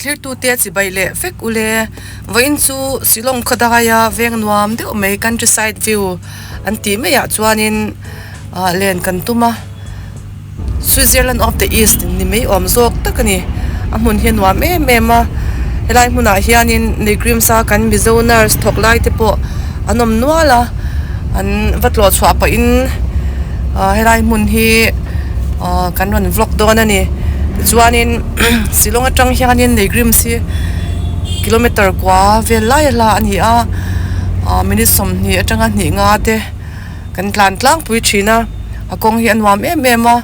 Thlirtute chibai leh vek ule. Vawiin chu Shillong khawdaia veng nuam deuh mai countryside view an tih maiah chuanin ah len kan tum a. Switzerland of the East ni mai awm zawk tak a ni. A hmun hi a nuam em em a. Helai hmunah hianin Neighgrim's a kan Mizo nurse thawk lai te pawh an awm nual a. An va tlawh chhuah pahin ah helai hmun hi ah kan rawn vlog dawn a ni. Tichuanin Shillong atang hianin Neighgrim's hi kilometer kua vel lai a hla a ni a. Ah minute 20 atanga hnih nga te. Kan tlan tlangpui thin a, a kawng hi a nuam em em a,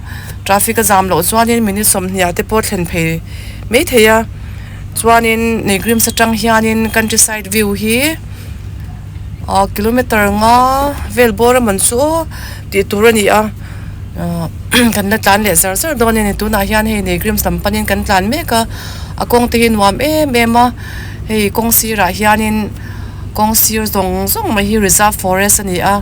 traffic a zam loh chuanin minute 20 ah te pawh thlen phei mai thei a, chuanin Neighgrims atang hianin countryside view hi ah kilometer nga vel bawr a man chu aw tih tur a ni a, ah kan la tlan leh zar zar dawn a ni tunah hian hei Neighgrims lam panin kan tlan mek a, a kawng te hi nuam em em a, hei kawng sirah hianin. Kawng sir zawng zawng mai hi reserve forest a ni a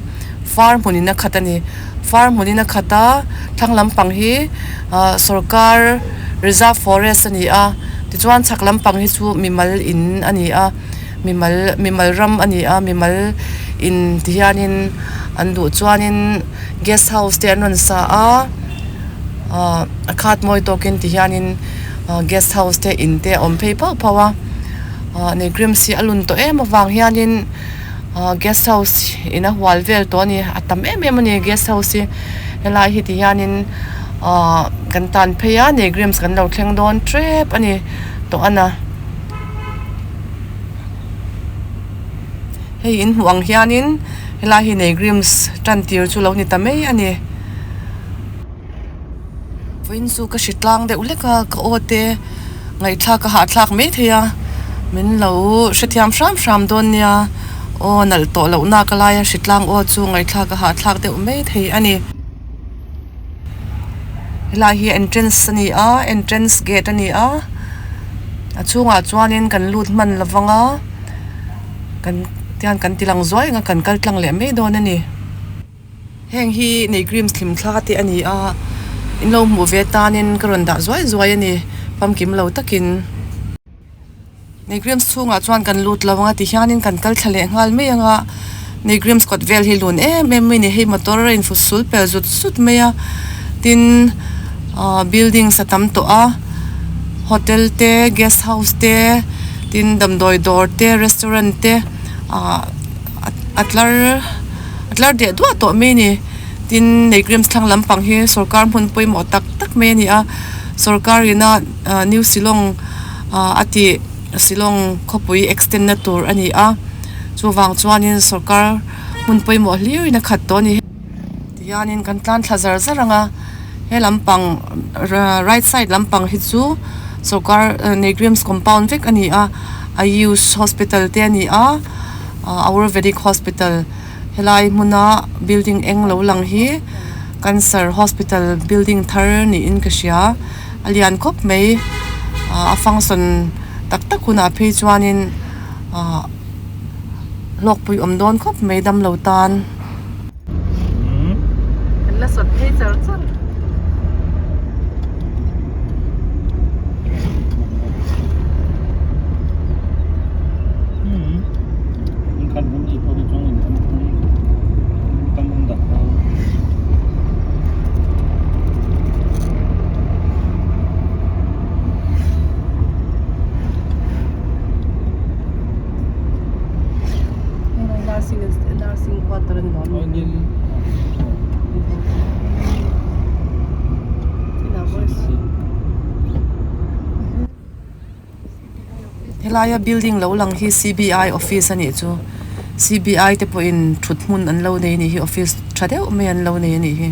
far hmunin a khat a ni far hmunin a khat a thlang lampang hi ah sawrkar reserve forest a ni a tichuan chhak lampang hi chu mimal in a ni a mimal mimal ram a ni a mimal in ti hianin an duh chuanin guest house te an rawn sa a ah a khat mawi tawkin ti hianin ah guest house te in te a awm phei phauh phauh a. Ah Neighgrims hi a lun tawh em avang hianin ah guest house in a hual vel tawh a ni a tam em em a ni guest house hi helai hi ti hianin ah kan tan phei a Neighgrims kan lo thleng dawn tep a ni tawh a na hei in hmuh ang hianin helai hi Neighgrims tan tir chu lo ni ta mai a ni. Vawiin chu ka hri tlang deuh hlek a ka aw te ngaihthlak a hahthlak mai thei a min lo hrethiam hram hram dawn nia aw nalh tawh loh nak a laia hri tlang aw chu ngaihthlak a hahthlak deuh mai thei a ni. Helai hi entrance a ni a entrance gate a ni a a chhungah chuanin kan lut hman lo vang a kan tihian kan ti lang zuai ang a kan kal tlang leh mai dawn a ni. Heng hi Neighgrims thlimthla te a ni a, in lo hmuh ve tanin ka rawn dah zuai zuai a ni, famkim lo takin. Neighgrims chhungah chuan kan lut lo ang a ti hianin kan kal thla leh nghal mai ang a, Neighgrims kawt vel hi lun em em mai a ni, hei motor a infut sul pel zut zut mai a, tin ah buildings a tam tawh a, hotel te guest house te tin damdawi dawr te restaurant te ah a tlar. A tlar deh duah tawh mai a ni. Tin, Neighgrims thlang lampang hi sorkar hmun pawimawh tak tak mai a ni a. Sorkar ina New Shillong a tih Shillong khawpui extend na tur a ni a. Chuvang chuanin sorkar hmun pawimawh hlir in a khat tawh a ni. Tihianin kan tlan thla zar zar ang a, he lampang right side lampang hi chu sorkar Neighgrims compound vek a ni a. Ayush hospital te a ni a. Ayurvedic hospital helai hmuna building eng lo lang hi cancer hospital building thar niin ka hria a lian khawp mai ah a function tak tak hunah phei chuanin ah hlawkpui awm dawn khawp mai damlo tan. Kan la sawt phei char char. Nursing quarter a ni lo a mi? Helaia building lo lang hi C_B_I office a nih chu C_B_I te pawhin thut hmun an lo nei a nih hi office tha deuh mai an lo nei a nih hi.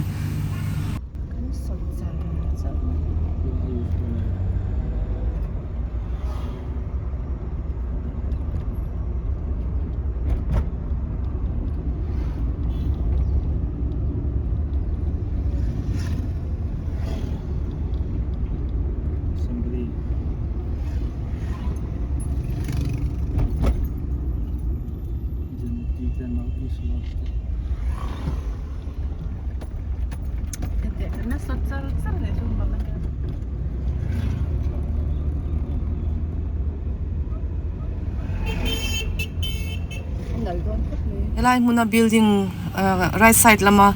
Helai hmuna building ah right side lama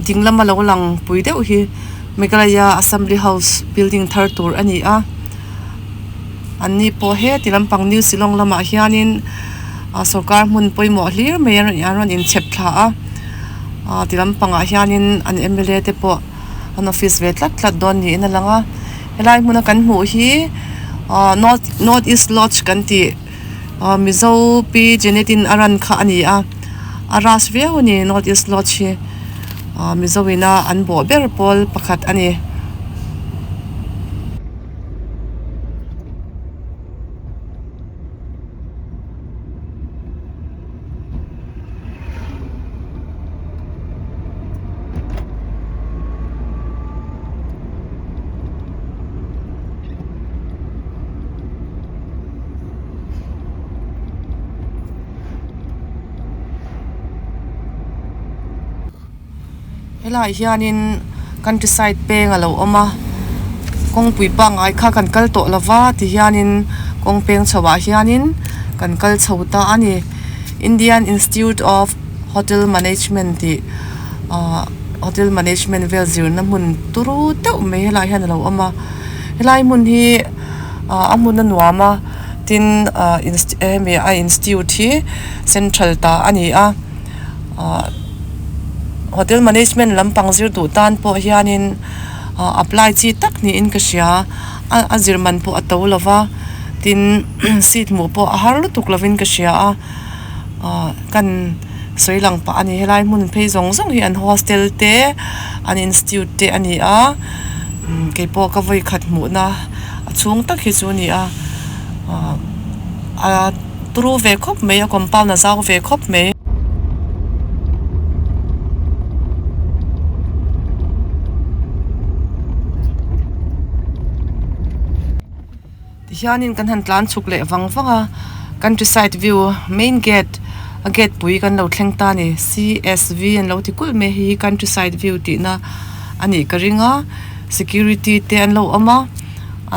ding lama lo lang pui deuh hi Meghalaya assembly house building thar tur a ni a an ni pawh heti lampang new shillong lamah hianin ah sawrkar hmun pawimawh hlir mai an rawn inchhep thla a ah ti lampangah hianin an m l a te pawh an office ve tlat tlat dawn niin a lang a helai hmuna kan hmuh hi ah north north east lodge kan tih. Aw mizo pi Janet in a run kha a ni a a rush viau a ni north east lodge hi aw mizo in a an bawh ber pawl pakhat a ni. Helaiah hianin country side peng a lo awm a kawngpui pangngai kha kan kal tawh lo va tihianin kawng peng chho ah hianin kan kal chho ta a ni Indian Institute of Hotel Management tih ahh hotel management vel zirna hmun turu deuh mai helaiah hian a lo awm a helai hmun hi. Ah a hmun a nuam a tin ah hemi a institute hi central ta a ni a ah hotel management lampang zir duh tan pawh hianin ah apply chi tak niin ka hria a a zir man pawh a to lo va tin seat hmuh pawh a har lutuk lovin ka hria a ah kan sawi lang pah a ni helai hmun phei zawng zawng hi an hostel te an institute te a ni a keipawh ka vawi khat hmuhna. A chhung tak hi chu a ni a ah a turu ve khawp mai a compound a zau ve khawp mai. Tihianin kan han tlan chhuk leh vang vang a country side view main gate a gate pui kan lo thleng ta a ni c s v an lo ti kulh mai hei hi country side view tihna a nih ka ring a. Security te an lo awm a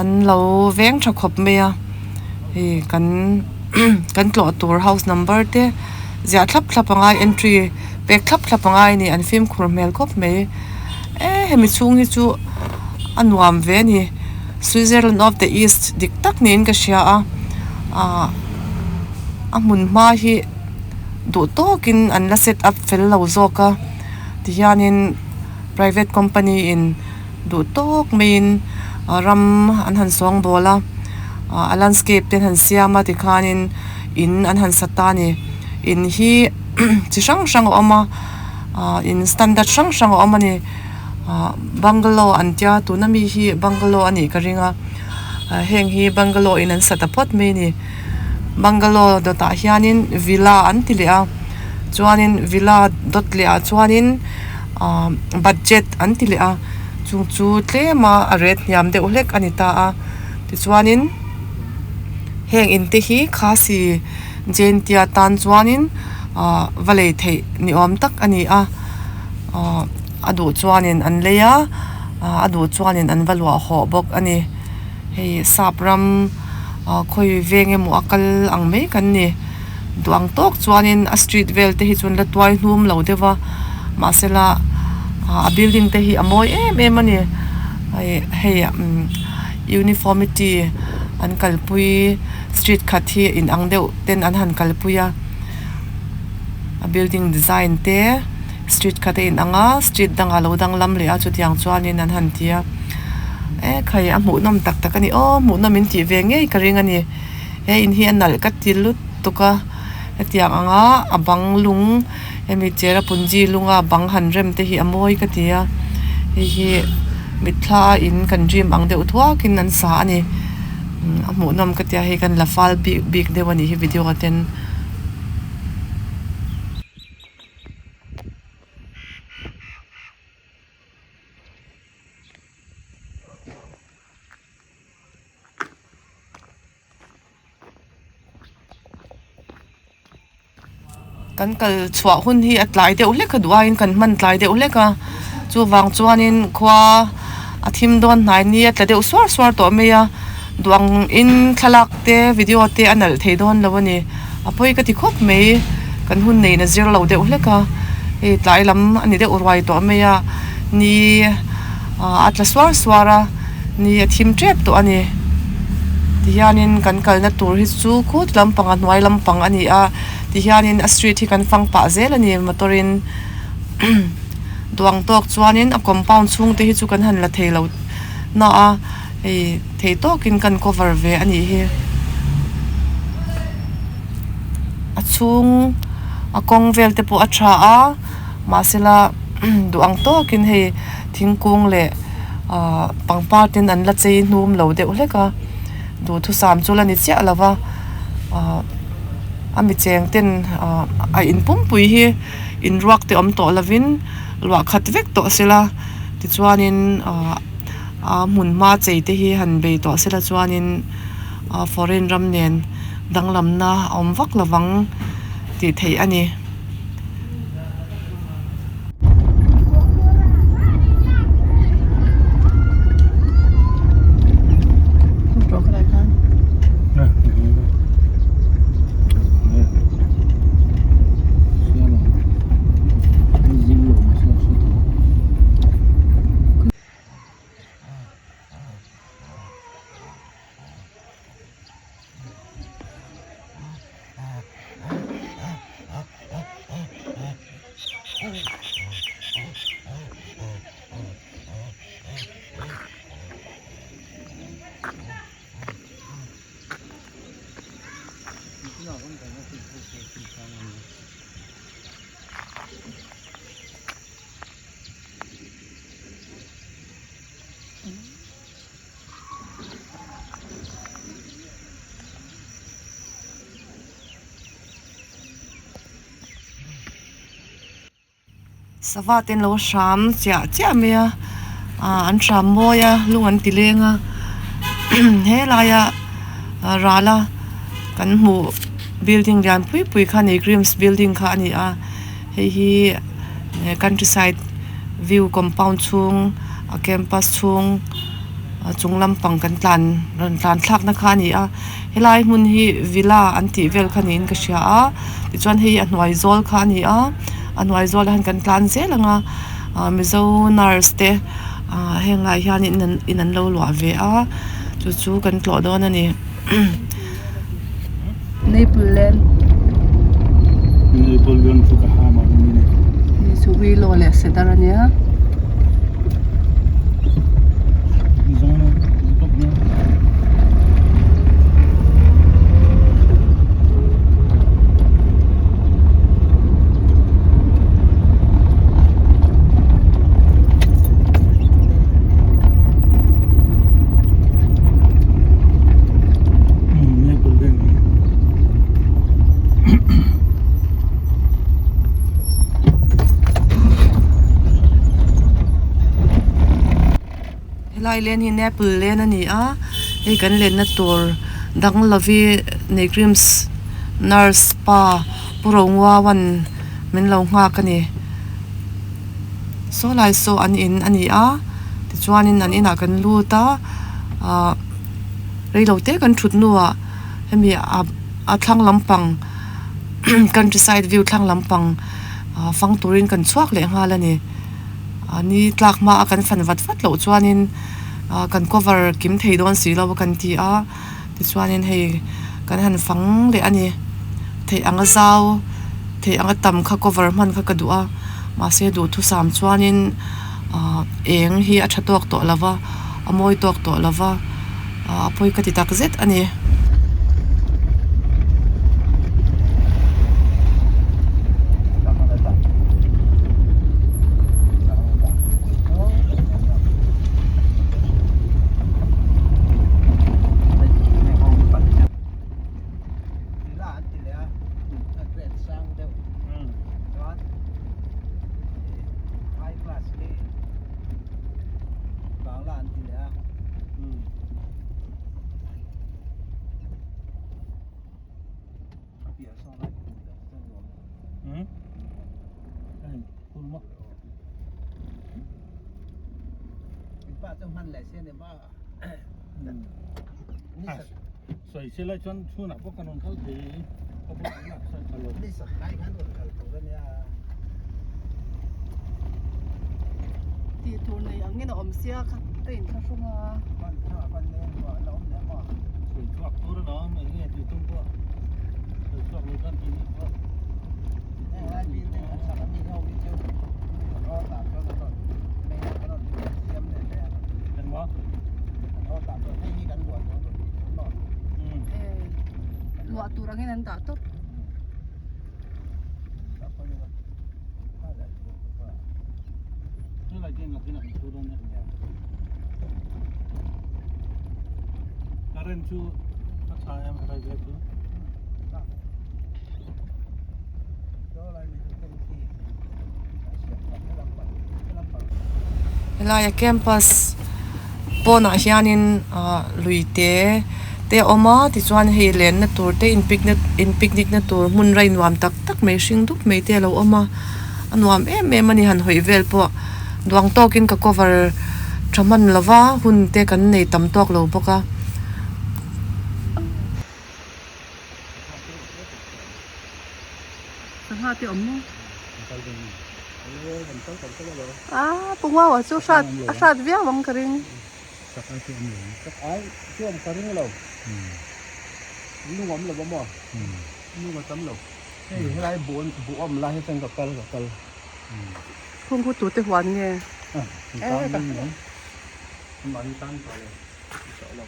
an lo veng tha khawp mai a hei kan kan tlawh tur house number te ziah thlap thlap a ngai entry pek thlap thlap a ngai a ni an fimkhur hmel khawp mai eh hemi chhung hi chu a nuam ve a ni Switzerland of the east dik tak niin ka hria a ah a hmun hma hi duh tawkin an la set up fel lo zawk a tihianin. Private company in duh tawk maiin ram an han sawngbawl a a landscape te an han siam a tikhanin in an han sa ta a ni in hi chi hrang hrang a awm a ah in standard hrang hrang a awm a ni ah bungalow an tia tuna mi hi bungalow a nih ka ring a heng hi bungalow in an sa ta phawt mai a ni bungalow dawtah hianin villa an ti leh a chuanin villa dawt leh ah chuanin. Ahh budget an ti leh a chung chu tlem a a ret hniam deuh hlek a ni ta a tichuanin heng in te hi khasi jaintia tan chuanin ahh va lei theih ni awm tak a ni a ahh a duh chuanin an lei a ah a duh chuanin an va luah hawh bawk a ni hei sap ram ah khawi veng emaw a kal ang mai kan ni. Duang tawk chuanin a street vel te hi chu an la tuai hnum lo deuh va mahsela a building te hi a mawi em em a ni hei hei umm uniformity an kalpui street khat hi in ang deuh ten an han kalpui a a building design te street khat a in ang a street dangah a lo danglam leh a chutiang chuanin an han ti a ekhai a hmuhnawm tak tak a ni aw hmuhnawm in tih ve ngei ka ring a ni. He in hi a nalh ka ti lutuk a hetiang anga a bang lung hemi cherrapunji lunga bang han rem te hi a mawi ka ti a hei hi mitthla a in kan dream ang deuh thuak in an sa a ni a hmuhnawm ka tia hei kan la fal bik bik deuh a nih hi video ah ten. Kan kal chhuah hun hi a tlai deuh hlek a duh aiin kan hman tlai deuh hlek a chuvang chuanin khua a thim dawn hnai ni a tla deuh suar suar tawh mai a duang in thlalak te video te a nalh thei dawn lo a ni a pawi ka ti khawp mai. Kan hun neiin a zir lo deuh hlek a, hei tlai lam a ni deuh ruai tawh mai a, ni a tla suar suar a, ni a thim tep tawh a ni. Tihianin kan kalna tur hi chu khut lampang a hnuai lampang a ni a, tihianin a street hi kan fang pah zel a ni motor in duang tawk chuanin a compound chhung te hi chu kan han la thei lo na a. Hei thei tawkin kan cover ve a nih hi a chhung a kawng vel te pawh a tha a mahsela duh ang tawkin hei thingkung leh ahh pangpar ten an la chei hnum lo deuh hlek a duhthusam chu la ni chiah lo va ahh a mi cheng ten ahh a in pumpui hi inruak te awm tawh lovin luah khat vek tawh sela tichuanin ahh. A hmun hma chei te hi han bei tawh sela chuanin ah foreign ram nen danglamna a awm vak lovang tih theih a ni. Sava te an lo hram chiah chiah mai a ah an hram mawi a lung an ti leng a helaia rala kan hmuh building lian pui pui kha a ni grims building kha a ni a hei hi countryside view compound chhung a campus chhung a chung lampang kan tlan rawn tlan thlak na kha a ni a helai hmun hi villa an tih vel kha niin ka hria a tichuan hei a hnuai zawl kha a ni a a hnuai zawlah hian kan tlan zel ang a ah mizo nurse te ah heng lai hian in an lo luah ve a chu chu kan tlawh dawn a ni. Maple Lane Maple Lane chu ka ha mah ni Ni chu Willow leh Cedar a nia. Helai len hi Maple len a ni a hei kan lenna tur dang lovi Neighrims nurse pa Pu Ronguawan min lo nghak a ni. Saw lai saw an in a ni a tichuanin an inah kan lut a ahh reilo te kan thut hnuah hemi a a thlang lampang country side view thlang lampang ah fang turin kan chhuak leh nghal a ni ah ni tlak hma a kan fan vat vat loh chuanin ah kan cover kim thei dawn si lo a kan ti a tichuanin hei kan han fang leh a ni theih anga zau theih anga tam kha cover hman kha ka duh a mahse duhthusam chuanin ah eng hi a tha tawk tawh lo va a mawi tawk tawh lo va ah a pawi ka ti tak zet a ni. Tih tur nei angin a awm sia kha ka inthlahrung a. Luah tur angin an dah tawp. Current chu a tha em helai vel chu. Helaia campus pawnah hianin ah lui te te a awm a tichuan hei lenna tur te in picnic in picnic na tur hmun rai nuam tak tak mai hring dup mai te a lo awm a a nuam em em a ni han hawi vel pawh duang tawkin ka cover tha hman lo va hun te kan nei tam tawk lo bawk a. Sangha te awm maw? Ah pungau ah chu hrat a hrat viau ang ka ring. Ai chu awm ka ring lo. Lung awm lo maw? Lung a tam lo. Hei helai buh buh awm lai hi chuan ka kal ka kal. Khung khu tute huan nge? Mahni tan tawh lo. Tawh lo.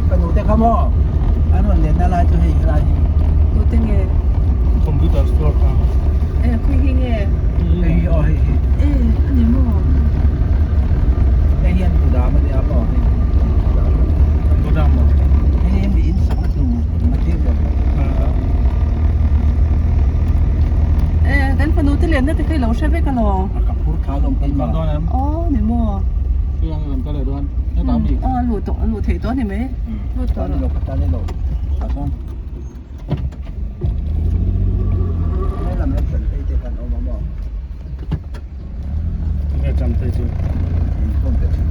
Fanu te kha maw an rawn lenna lai chu hei helai hi. Tute nge? Computer store kha. E khawi hi nge? Hei hi aw hei hi. E a ni maw? Hei hian kudam a nia maw hei. Kudam maw? Hei hi mi in sakna tur material. E kan fanu te lenna te kha i lo hre vek alaw? Ka phur kha lawm keimah. Aw ni maw? Hei ang ka leh dawn. Heta mi. Aw a luh tawh a luh theih tawh a ni mai. Lut tawh rawh. Ka tan lo ka tan. He lam hian champei te khan awm a maw? Nge champei chu? Inkhawm te chu.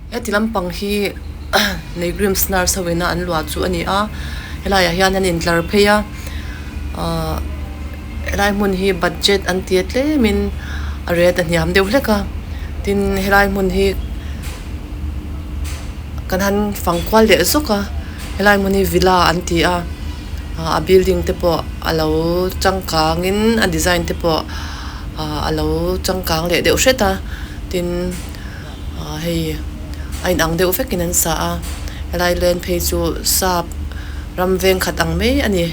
Heti lampang hi Neighgrims nurse ho ina an luah chu a ni a helaiah hian an intlar phei a ahh helai hmun hi budget an ti a tlemin a rate a hniam deuh hlek a tin helai hmun hi kan han fang kual leh zawk a helai hmun hi villa an ti a ah a building te pawh a lo changkang in a design te pawh ah a lo changkang leh deuh hret a tin ah hei a inang deuh vek in an sa a helai len phei chu sap ram veng khat ang mai a ni.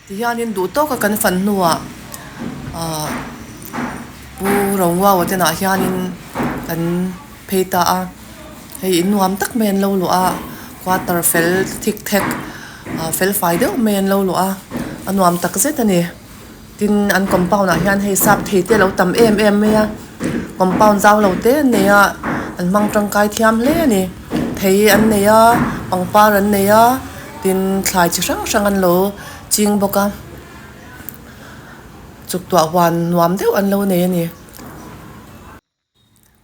Tihianin duh tawka kan fan hnuah ahh Pu Ronguaua te nah hianin kan phei ta a, hei in nuam tak mai an lo luah a, quarter fel thik thek ah fel fai deuh mai an lo luah a, a nuam tak zet a ni. Tin an compound ah hian hei sap thei te a lo tam em em mai a, compound zau lo te an nei a, an hmang tangkai thiam hle a ni. Thei an nei a, pangpar an nei a, tin thlai chi hrang hrang an lo ching bawk a, chuktuah huan nuam deuh an lo nei a ni.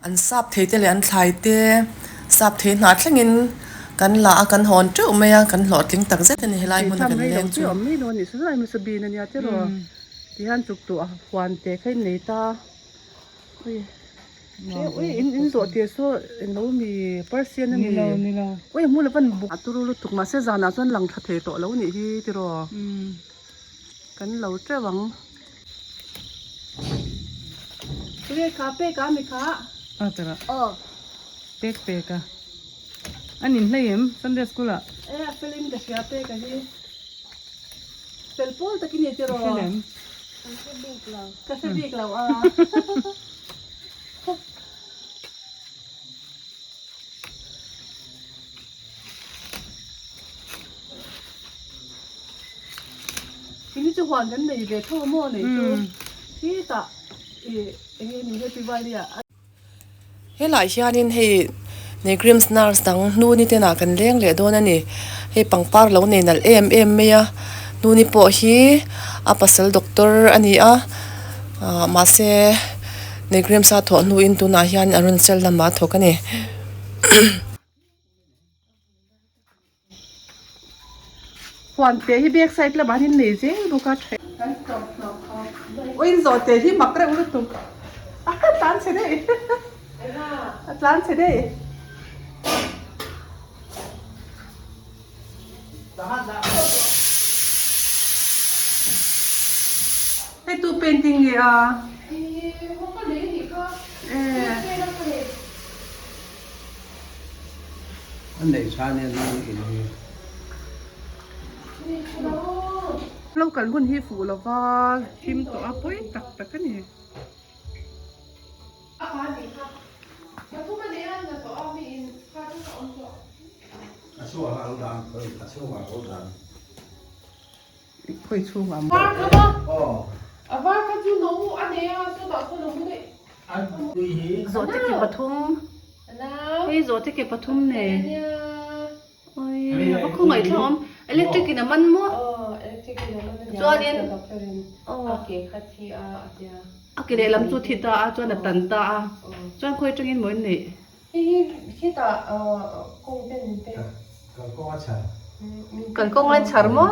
An sap thei te leh an thlai te sap thei hnah thlengin kan la a, kan hawn teuh mai a, kan hlawhtling tak zet a ni helai hmuna kan leng chu. A tara pek pek a a nin hlei em Sunday school ah e a fel in ka hria pek a hi fel pawl tak i ni tiraw fel em ka hre bik lo a. Ini chu huan kan nei ve tho maw nei chu khitah ih eng nge ni happy valley ah. Helai hianin hei Negrims nurse dang hnuni te nah kan leng leh dawn a ni hei pangpar lo nei nalh em em mai a hnuni pawh hi a pasal doctor a ni a ah mahse Negrims a thawh hnuin tunah hian a rawn cell lamah a thawk a ni. Huan te hi back side lamah hian nei zel bawk a tha aw in zawh te hi mak reuh lutuk a tlan chhe daih a tlan chhe daih. Hei tu painting nge a? An neih tha nen nan in hi. Lo kal hun hi fuh lova him tawh a pawi tak tak a ni. A chhuah a lo dan a chhungah a lo dan. Khawi chhungah maw? Zawhte ke pathum hei zawhte ke pathum nei oi a va khawngaih thlak awm electric in a man maw chuanin a ke lehlam chu a thi ta a chuan a tan ta a chuan khawi atangin maw in neih. Kalkawng an chhar maw?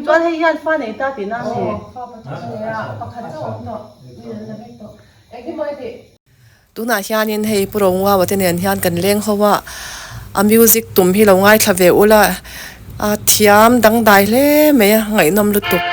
Chuan hei hian fa nei ta tihna a ni. Tunah hianin hei Pu Ronguaua te nen hian kan leng ho a, a music tum hi lo ngaithla ve ula, a thiam dangdai hle mai a, ngaihnawm lutuk.